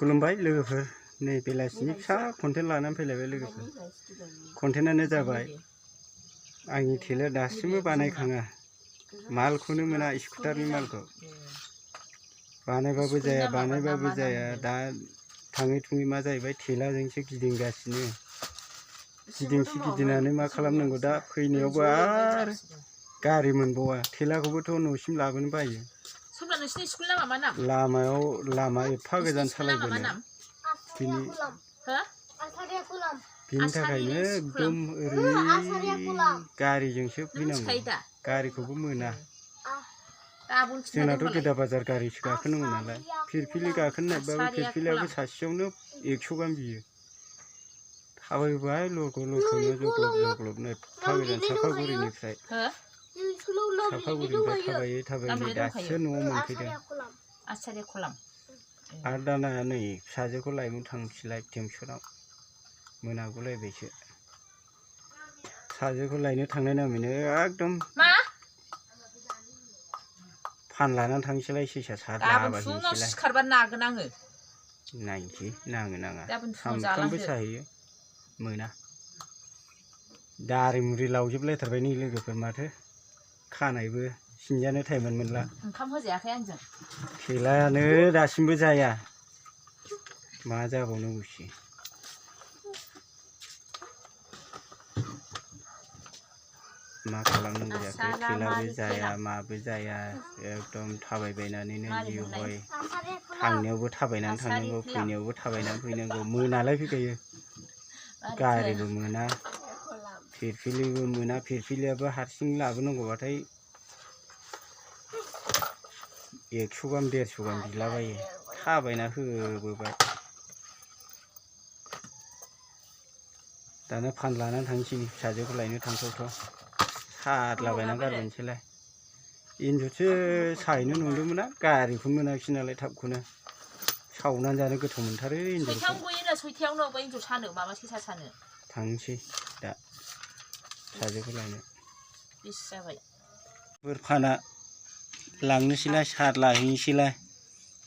खुलुमबाय लोगोफोर नै बेलासिनि फिसा कन्टेन्ट लानानै फैलायबाय लोगोफोर कन्टेन्टआनो जाबाय आंनि थेलाया दासिमबो बानायखाङा मालखौनो मोना स्कुटारनि मालखौ बानायबाबो जाया दा थाङै थुङै मा जाहैबाय थेलाजोंसो गिदिंगासिनो गिदिंनानै मा खालामनांगौ दा फैनायावबो आरो गारि मोनबावा थेलाखौबोथ' न'सिम लाबोनो बायो लामायाव लामा एफा गोजान सालायबोनो बिनि थाखायनो एकदम ओरै गारिजोंसो फैनांगौ गारिखौबो मोना जोंनाथ' गोदा बाजार गारिसो गाखोनांगौ नालाय फिरफिलि गाखोनो नागिरबाबो फिरफिलियाबो सासेयावनो 100 गाहाम बियो थाबायबाय लरग'नो जग्लबनो एफा गोजान सापागुरिनिफ्राय थाबायै दासो न'आव मोनफैदों आरो दाना नै फिसाजोखौ लायनो थांसैलाय टेमसनाव मोनागुलायबायसो फिसाजोखौ लायनो थांनाय नामैनो एकदम फान लानानै थांसैलाय सेसा सार लाबायनोसैलाय नायनोसै नाङो नाङा सामफ्रामबो साहैयो मोना दारि मुरि लावजोबलायथारबाय नै लोगोफोर माथो खानायबो सिनजानो टाइमानो मोनला ओंखाम होजायाखै आंजों थेलायानो दासिमबो जाया मा जाबावनांगौसै मा खालामनांगौ जाखो थेलाबो जाया माबो जाया एकदम थाबायबायनानैनो जिउ हय थांनायावबो थाबायनानै थांनांगौ फैनायावबो थाबायनानै फैनांगौ मोनालाय फैखायो गारिबो मोना फिरफिलिबो मोना फिरफिलियाबो हारसिं लाबोनांगौबाथाय 100 गाहाम 150 गाहाम बिलाबायो थाबायना होबोबाय दाना फान लानानै थांसै फिसाजोखौ लायनो थांथावथाव सारलाबायना गारबोनोसैलाय एन्जरसो साहैनो नंदोंमोन गारिखौनो मोनाखिसै नालाय थाबखौनो सावनानै जानो गोथाव मोनथारो एन्जरखौ थांसै दा फिसाजोखौ लायनो फाना लांनोसैलाय सारलाहैनोसैलाय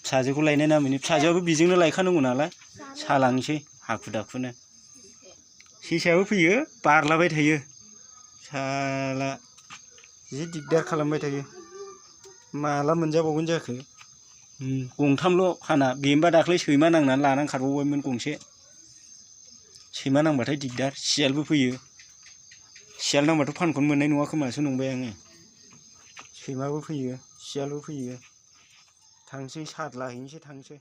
फिसाजोखौ लायनाय नामैनो फिसाजोआबो बेजोंनो लायखानांगौ नालाय सालांनोसै हाखु दाखुनो सेसायाबो फैयो बारलाबाय थायो साला जि दिगदार खालामबाय थायो माला मोनजाबावगोन जाखो गंथामल' फाना बेनोबा दाख्लै सैमा नांनानै लानानै खारबावबायमोन गंसे सैमा नांबाथाय दिगदार सियालबो फैयो सियाल नांबाथ' फानखौनो मोननाय नङा खोमासो नंबाय आङो सैमाबो फैयो सियालबो फैयो थांसै सारलाहैनोसै थांसै